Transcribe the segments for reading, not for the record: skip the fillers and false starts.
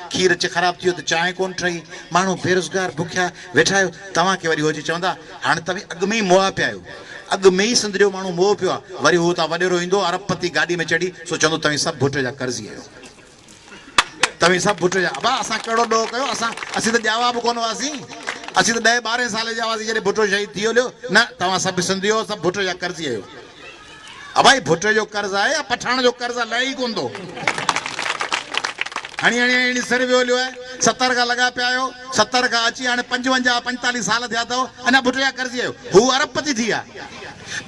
کير اچي خراب ٿي ويو ته چانهه ڪونه ٺهي، ماڻهو بيروزگار بکيا ويٺا آهيو، توهان کي وري هو اچي چوندا هاڻي توهين اڳ ۾ ئي مئا پيا آهيو، اڳ ۾ ئي سنڌ جو ماڻهو مئو پيو آهي، وري هو اتان وڏيرو ايندو ارب پتي گاڏي ۾ چڙهي سو چوندو توهين سڀ ڀٽي جا قرضي آهيو، توهين سڀ ڀٽي جا، ابا اسان ڪهڙو ڏوهه ڪيو، اسان اسين ته ڄاوا به ڪونه هئاسين، اسين ته ڏهه ٻارهين سالي جا هئاسين جڏهن ڀٽو شهيد ٿي هليو، نه توهان سڀ سنڌي هو سڀ ڀٽي جا قرضي آهيو. ابا هي ڀٽي جو قرض آهي يا پٺاڻ جو قرض آهي لهي ئي ڪونه ٿو. هڻي هڻي هڻي سر ويو هليو آهي. 70 کان لڳا پيا آهيو. 70 کان اچي هاڻي 55 45 سال ٿيا اٿو اڃا ڀٽي جا قرضي آهيو. هو ارب پتي ٿي ويا.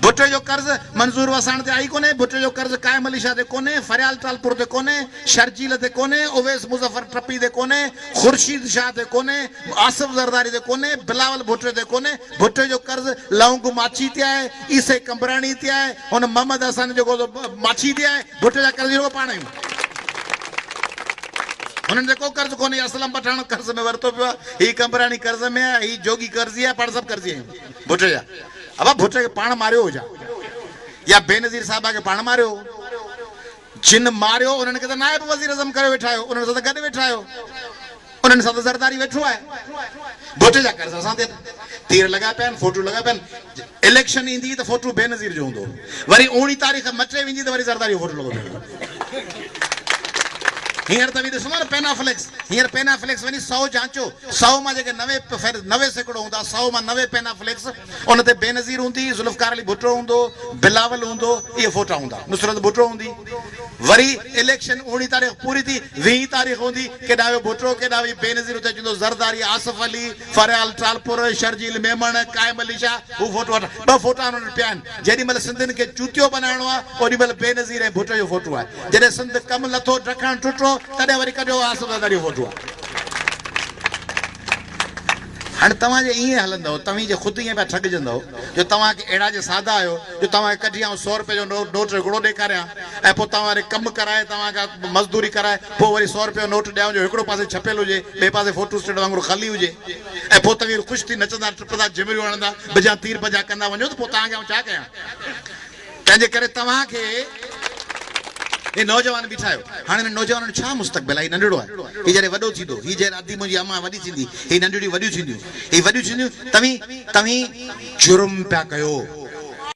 ڀٽي جو قرض منظور وساڻ تي آئي ڪونهي، ڀٽي جو قرض قائم علي شاهه تي ڪونهي، فريال ٽالپر تي ڪونهي، شرجيل تي ڪونهي، اويس مظفر ٽپي تي ڪونهي، خورشيد شاهه تي ڪونهي، آصف زرداري تي ڪونهي، بلاول ڀٽي تي ڪونهي، ڀٽي جو قرض لونگ ماڇي تي آهي، عيسي قمبراڻي تي آهي، هن محمد حسن جيڪو سو ماڇي تي آهي، ڀٽي جا قرض رڳو پاڻ آهيون. هنن تي ڪو قرض ڪونهي، اسلم پٺاڻ قرض ۾ ورتو پيو آهي، هي قمبراڻي قرض ۾ آهي، هي جوڳي قرضي آهي، پاڻ سڀ قرضي آهيون ڀٽي جا. ابا ڀٽي کي پاڻ ماريو هو ڇا؟ يا بينظير صاحبه کي پاڻ ماريو هو؟ جن ماريو انهن کي ته نائب وزيراعظم ڪريو ويٺا آهيو، انهن سان ته گڏ ويٺا آهيو، انهن سان ته زرداري ويٺو آهي. ڀٽي جا قرض اسان تي تير لڳا پيا آهن، فوٽو لڳا پيا آهن، اليڪشن ايندي ته فوٽو بينظير جو هوندو، وري اوڻي تاريخ مٽي ويندي ته وري زرداري جو فوٽو لڳو پيو هوندو. هينئر توهين ڏسندا نه پينافليڪس، هينئر پينافليڪس وڃي سئو جانچو، سئو مان جيڪي 90% هوندا، سئو مان 90 پينافليڪس ان تي بينظير هوندي، ذوالفقار علي ڀٽو هوندو، بلاول هوندو، اهي فوٽا هوندا، نصرت ڀٽو هوندي. وري اليڪشن اوڻي تاريخ پوري ٿي، ويهين تاريخ هوندي، ڪيڏانهن ويو ڀٽو، ڪيڏانهن وئي بينظير، اتي چوندو زرداري، آصف علي، فريال ٽالپر، شرجيل ميمڻ، قائم علي شاهه، هو فوٽو وٺ. ٻه فوٽا انهن وٽ پيا آهن. جيڏي مهل سنڌين کي چوتيو بنائڻو آهي، اوڏي مهل بينظير ۽ ڀٽو جو فوٽو آهي. جڏهن سنڌ ڪم لٿو، ڊکڻ ٽٽو، تڏهن وري ڪڍيو آصف زرداري جو فوٽو آهي. هاڻي توهان جي ائين هلندؤ، توهين جي خود ائين پيا ٺڳجندؤ، جو توهان ڪي اهڙا جي سادا آهيو، جو توهان کي ڪڍي آئون سؤ رپئي جو نوٽ هڪڙو ڏيکاريان ۽ پوء توهان وري ڪم ڪرائي توهان کان مزدوري ڪرائي پوء وري سؤ رپئي جو نوٽ ڏيان جو هڪڙو پاسي ڇپيل هجي، ٻئي پاسي فوٽو اسٽيٽ وانگر خالي هجي ۽ پوء توهين خوش ٿي نچندا ٽپندا جهمريون هڻندا بجان تير پنجا ڪندا وڃو ته پوء توهان کي آئون ڇا ڪيان؟ تنهن جي ڪري توهان کي هي نوجوان بيٺا آهيو، هاڻي هنن نوجوانن جو ڇا مستقبل آهي؟ هي ننڍڙو آهي، هي جڏهن وڏو ٿيندو، هي جڏهن ادي منهنجي امان وڏي ٿيندي، هي ننڍڙيون وڏيون ٿينديون، هي وڏيون ٿينديون، توهين توهين جرم پيا ڪيو.